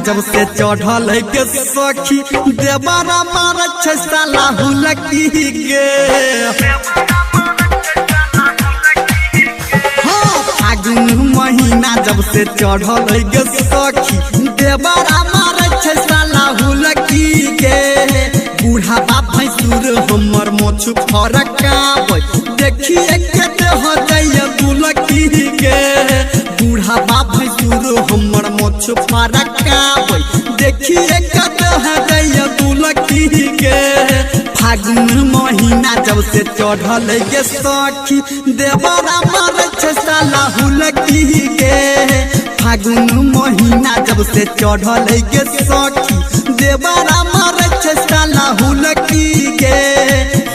जब से चढ़ल है के सखी देवरा मारै छै साला हुलकी गे। हाँ, फागुन महीना जब से चढ़ल है गे सखी देवरा मारै छै साला हुलकी गे। बूढ़ा बाप भैंसुर हमर मोछ फरकाबै देखिए के देह जाइए दुलकी गे। बूढ़ा बाप भैंसुर हमर मोछ फरकाबै देखिए के देह जाइए दुलकी गे। फागुन महीना जब से चढ़ल गे सखी देवरा मारै छै साला हुलकी गे। फागुन महीना जब से चढ़ल गे सखी देवरा मारै छै साला हुलकी गे।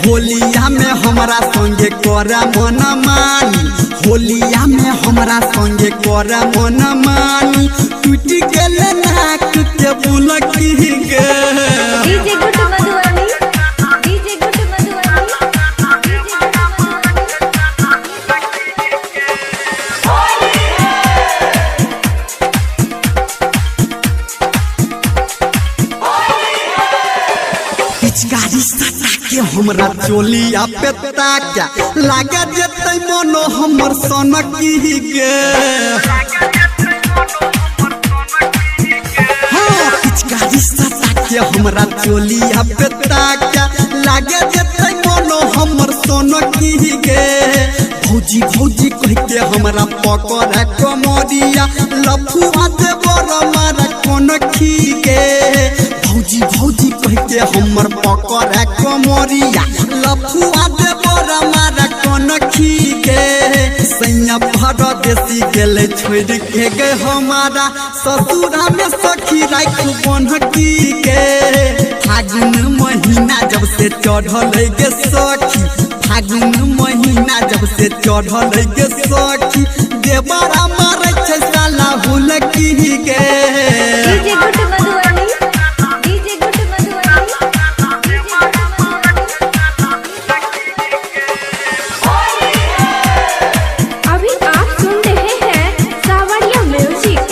होलिया में हमरा संगे करा मन मानी, होलिया में हमरा संगे करा मन मानी, टूट गेल नाक के बुलकी गे। DJ Guddu Madhubani, DJ Guddu Madhubani, DJ Guddu Madhubani. पिचकारी सटा के हमरा चोलिया पे ताक्या लागे जेतै मनो हमर सनकी गे। हाँ, पिचकारी सटा के हमरा चोलिया पे ताक्या लागे जेतै मनो हमर सनकी गे। भौजी भौजी कह के हमरा पकड़े कमरिया लफुआ देवर मारा कोनखी गे। भौजी भौजी कह के हमर पकड़े कमरिया लफुआ देवर मारा कोनखी गे। सैया परदेसी गेलै छोड़ के गे हमारा ससुरा में सखी राख बन्हकी गे। फागुन महीना जब से चढ़ल गे सखी, फागुन महीना जब से चढ़ल गे सखी देवरा मारै छै साला हुलकी गे। DJ Guddu Madhubani, DJ Guddu Madhubani, DJ Guddu Madhubani. अभी आप सुन रहे हैं सावरिया म्यूजिक।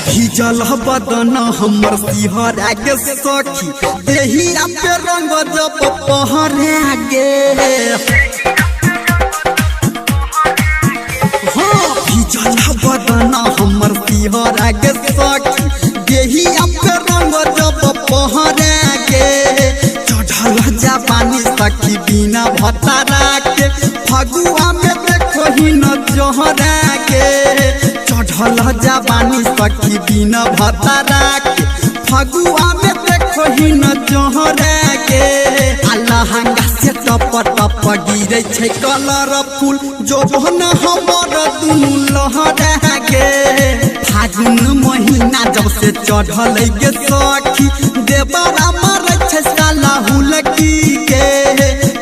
भीजल बदन हमर सिहरा गे सखी देहिया पे रंग जब पहरा गे। हाँ, भीजल बदन हमर सिहरा गे सखी देहिया पे रंग जब पहरा गे। चढ़ल जापानी सखी बिना भतारा के फगुआ में देखो ही न जहरा गे। चढ़ल जापानी सखी बिना भतारा के फगुआ में देखो ही न जहरा गे। आ लहंगा से टप टप गिरै छै कलर फूल जोबन हमर दुनू लहरा गे। फागुन महीना जब से चढ़ल गे सखी देवरा मारै छै साला हुलकी गे।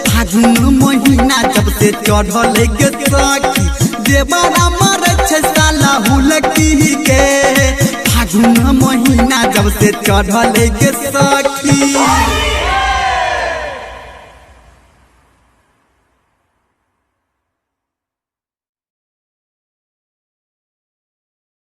फागुन महीना जब से चढ़ल गे सखी देवरा मारै छै साला हुलकी गे। फागुन महीना जब से चढ़ल गे सखी।